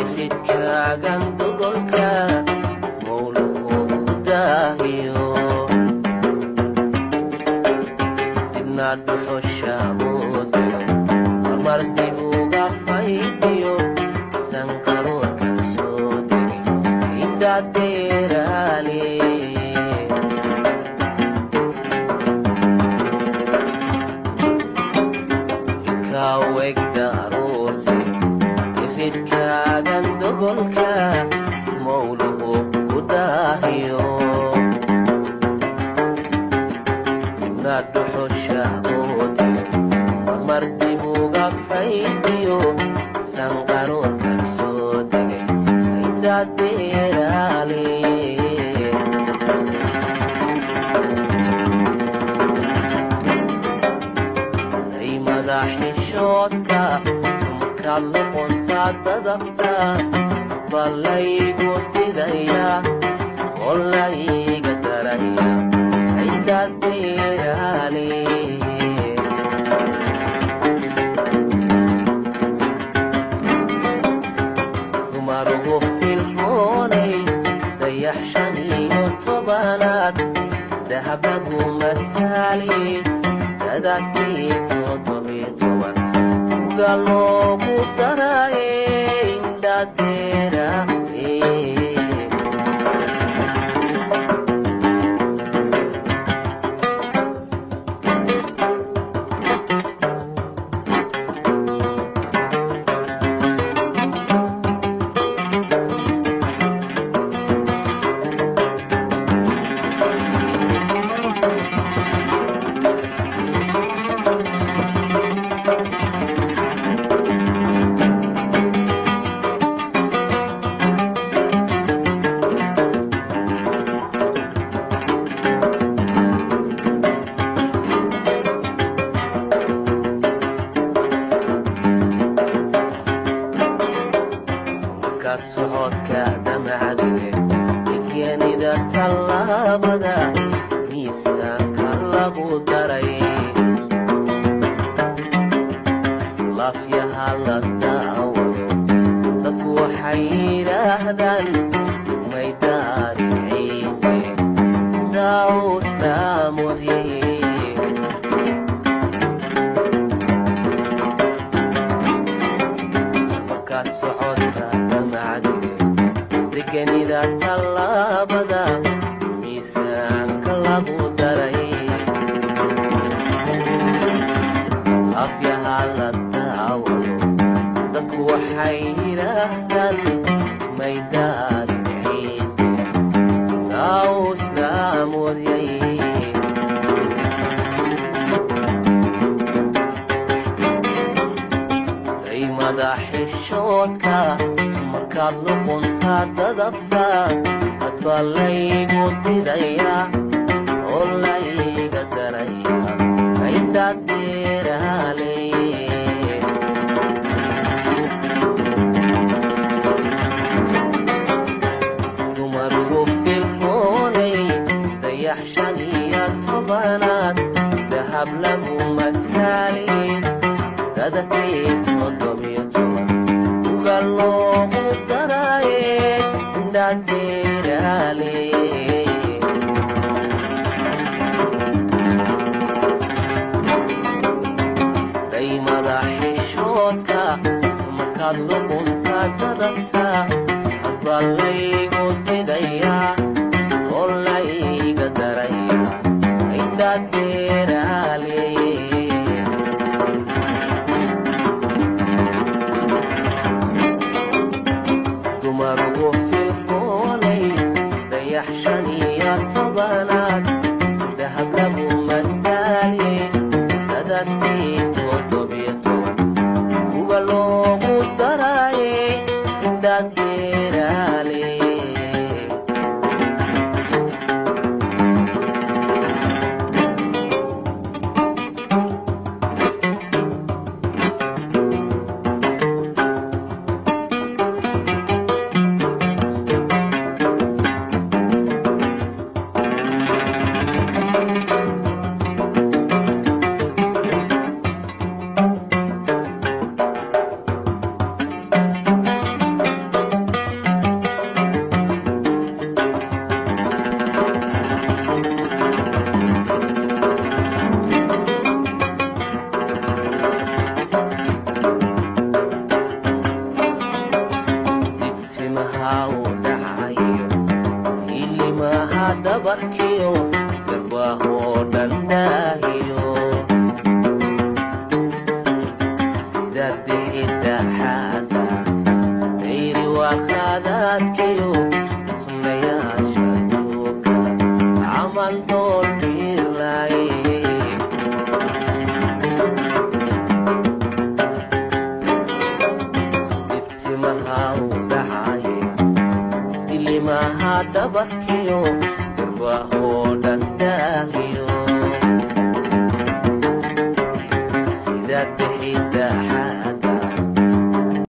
Iridkaagan dogolka mawluhu ku daahiyo dibna dhuxushamoodiyo marmar dib uga faydiyo sanqaroorka soo degay indhadeeraale. Iridkaagan dogolka mawluhu ku daahiyo dibna dhuxushamoodiyo marmar dib uga faydiyo sanqaroorka soo degay indhadeeraale. Madaxishoodka markaad luquntaa dadabta ballaygu didaya qolayga daraya indhadeeraale. Dumarugu filroonay dayax 15aad dahablagu masaali dadakii 17 uga loogu daraye indhadeera. Markaad socodka damacdige degenida tallaabada miisaanka lagu daray laafyaha la daawado dadku waxay yidhaahdaan may daarin ciide daawslaamodye. Markaad socodka damacdige degenida tallaabada miisaanka lagu daray afyaha la daawado dadku waxay yidhaahdaan may daarin ciide daawslaamoodyay. Madaxishoodka markaad luquntaa dadabta hadbaa laygu didaya oo layga daraya indhadeeraale. Dumarugu filfoonay dayax 15aad dahab lagu masaali dadakii 17 uga loogu daraye indhadeeraale. Daymada xishoodka markaad luquntaa dadabta hadbaa laygu didaya oo layga daraya indhadeeraale. Dumarugu filfoonay dayax 15aad dahab lagu masaaliye dadakii 17 uga loogu daraye indhadeeraale. Dhabarkiyo garbaahoo dhan daahiyo, sida bixidda xaada dayri waa khadaadkiyo sunnayaasha duuka camal doorbiirlaaye. Dibtimaha u dhacaye dilimaha, dhabarkiyo garbaahoo dhan daahiyo, sida bixidda xaada.